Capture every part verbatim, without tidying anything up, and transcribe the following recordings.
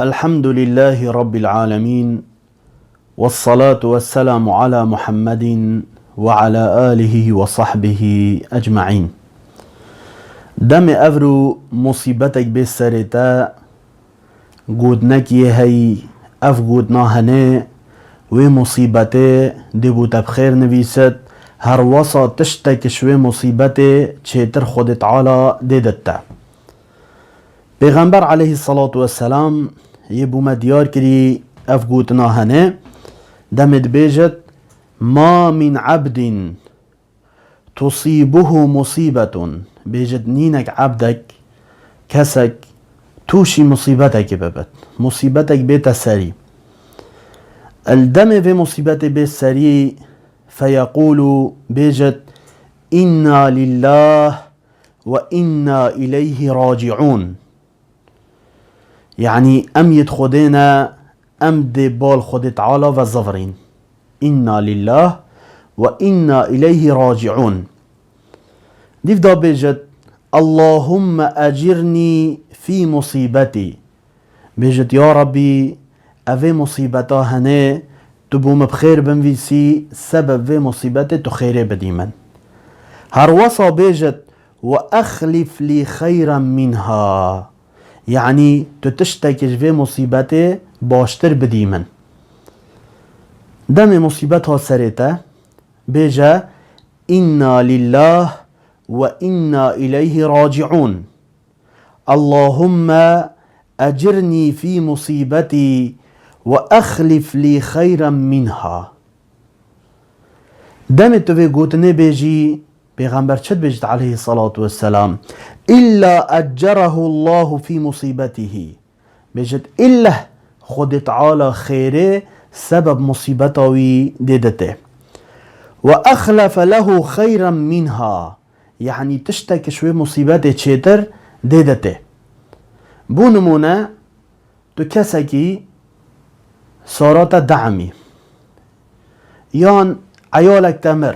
الحمد لله رب العالمين، والصلاة والسلام على محمد وعلى آله وصحبه أجمعين. Demê evro musîbetek bê serê te, gotinekî yê heyî, ev gotina hene, wê musîbetê dê bo te bi xêr nivîsit, herwesa tiştek ji wê musîbetê çêtir Xwedê Teala dê dit te. Pêxember aleyhisselatu vesselam yê bo me diyar kirî ev gotina hene, demê dibêjit: "Ma min abdin tusibuhu musîbetun." Bêjit nînek ebdek, kesek tûşî musîbetekê bibit. Musîbetek bête serî. Li demê vê musîbetê bê serî, feyeqûlu, bêjit: "Inna lillah ve inna ileyhi raciun." Yanî em yê Xwedê ne, em dê bal Xwedê Teala ve zivirîn. "Inna lillah ve inna ileyhi raciun." Dîv da bêjit: "Allahumme ecirnî fî musîbetî." Bêjit: "Ya Rabbî, evê musîbeta hene, tu bo min bi xêr binvîsî, sebeb vê musîbetê tu xêrê bidî min." Herwesa bêjit: "Ve exlif lî xeyran minha." Yanî tu tiştekî ji vê musîbetê baştir bidî min. Demê musîbet hat serê te, bêje: "Inna lillah ve inna ileyhi raciun. Allahumme ecirnî fî musîbetî ve exlif lî xeyran minha." Demê tu vê gotinê bêjî, Pêxember çi dibêjit aleyhisselatu vesselam? "İlla eccerehu Allahu fî musîbetihî." Bêjit, illeh Xwedê Teala xêrê sebeb musîbeta wî dê dite. "Ve exlefe lehu xeyran minha." Yanî tiştek ji wê musîbetê çêtir dê dite. Bo nimûne, tu kesekî sara te de'mî, yan eyalek te mir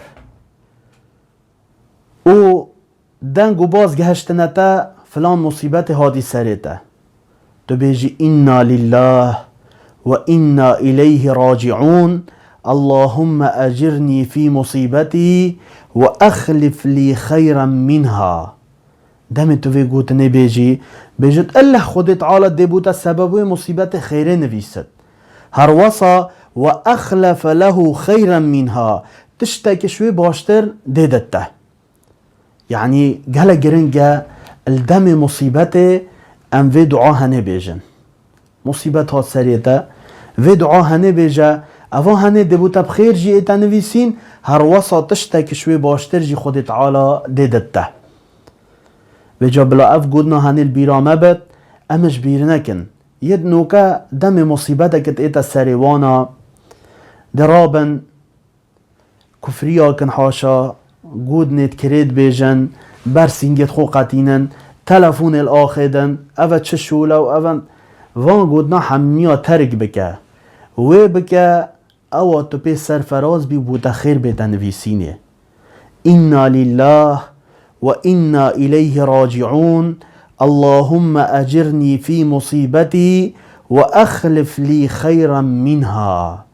û deng û baz gehiştine te, filan musîbetê hatî serê te. Tu bêjî: "Inna lillah ve inna ileyhi raciun. Allahumme ecirnî fî musîbetî ve exlif lî xeyran minha." Demê tu vê gotinê bêjî, bêjit: "Elleh Xwedê Teala dê bo te sebeb wê musîbetê xêrê nivîsit." Herwesa: "Ve exlefe lehu xeyran minha." Tiştekî ji wê baştir dê dite. Yanî gelek giring e, li demê musîbetê em vê dua henê bêjin. Musîbet hat serê te, vê dua henê bêje, eva henê dê bo te bi xêr jî ê te nivîsîn, herwesa tiştek ji wê baştir jî Xwedê Teala dê dite. Vêca bila ev gotina henê li bîra me bit, em ji bîr nekin. Yê di noke demê musîbetekê ê te serê wana, dê rabin, kufriya kin haşa, gotinê di kirê dibêjin, ber sîngê xwe qetînin, telefonê li axê din, ev e çi şûle û ev e, van gotina hemiya terk bike. Wê bike, ewa tu pê serferaz bî, bo te xêr bê te nivîsînê. Inna lillah ve inna ileyhi raciun. Allahumme ecirnî fî musîbetî ve exlif lî xeyran minha.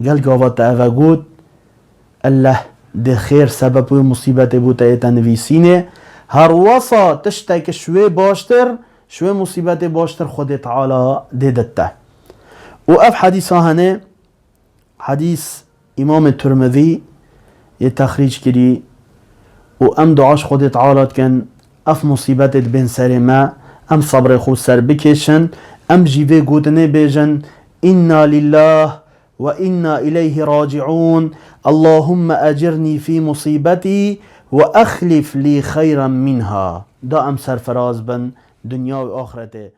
Gel gava te eve got, Elleh dê xêr sebeb wê musîbetê bo te ê te nivîsînê. Her wesa tiştek ji wê baştir, ji wê musîbetê baştir Xwedê Teala dê dite. Û ev hedîsa hene, hedîs Îmamê Tirmidî yê texrîc kirî û em dua ji Xwedê Teala dikin, ev musîbetê dibên serê me, em sebrê xwe ser bikêşin, em jî vê gotinê bêjin, Inna lillah ve inna ileyhi raciun. Allahumme ecirnî fî musîbetî ve exlif lî xeyran minha. Da em serfiraz bin dinya û axretê.